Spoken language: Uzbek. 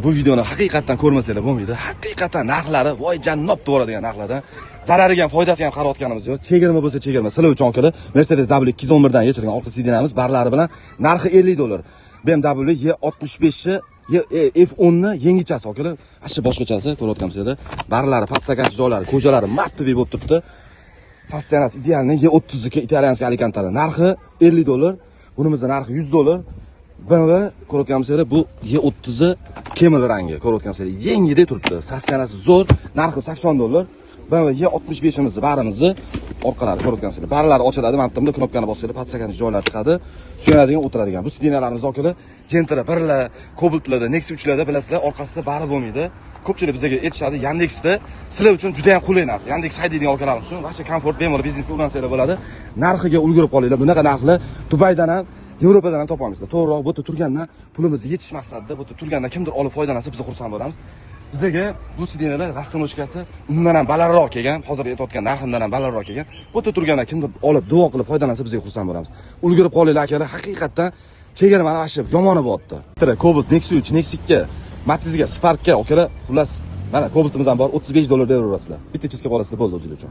Bu videoni haqiqatdan ko'rmasanglar bo'lmaydi. Haqiqatdan narxlari voy jannat deb yuboradigan narxlardan. Zarariga ham foydasiga ham qarayotganimiz yo'q. Chegirma bo'lsa chegirma. Sizlar uchun akalar Mercedes W211 dan yechilgan orqa сиденье miz barlari bilan narxi 50 dollar. BMW E65 ni F10 ni yangichasi akalar. Shu boshqachasi ko'rayotgan bo'lsanglar. Barlari, подстаканчик joylari, кожа lari матовый bo'lib turibdi. Состояние si идеальный. E32 итальянский Alcantara. Narxi 50 dollar. Bunimizni narxi 100 dollar. BMW ko'rayotgan bo'lsanglar, bu E30 Camel rangi ko'rayotgan bo'lsanglar, yengidek turibdi. Состояние si zo'r, narxi 80 dollar. BMW E65imizni barimizni orqalari ko'rayotgan bo'lsanglar, barlari ochiladi, mana bu yerda knopkani bossanglar, подстаканчик joylar chiqadi. Suyanadigan, o'tiradigan. Bu сиденье larimiz akalar, Gentra birlar, Cobaltlarda, Nexia 3larda bilasizlar, orqasida bari bo'lmaydi. Ko'pchilik bizga aytishadi, Yandexda sizlar uchun juda ham qulay narsa. Yandex haydaydigan akalarimiz uchun вообще komfort, bemalol biznesga ulansanglar bo'ladi. Narxiga ulgurib qolinglar. Bunaqa narxlar Dubaydan ham, Yevropadan ham topa olmaysizlar. To'g'riroq, bu yerda turgandan pulimizni yetish maqsadida, bu yerda turgandan kimdir olib foydalansa, biz xursand bo'lamiz. Bizaga bu сиденье lar растаможка si undan ham balandroq kelgan, hozir aytayotgan narximdan ham balandroq kelgan. Bu yerda turgandan kimdir olib, duo qilib foydalansa, bizga xursand bo'lamiz. Ulgurib qolinglar akalar, haqiqatdan chegirmani вообще yomoni bo'lyapti. Cobalt Nexia 3, Nexia 2, Matizga, Sparkka akalar, xullas, mana Cobaltimiz ham bor, 35 dollar beraverasizlar. Bitta chizka qolasizlar, bo'ldi o'zingiz uchun.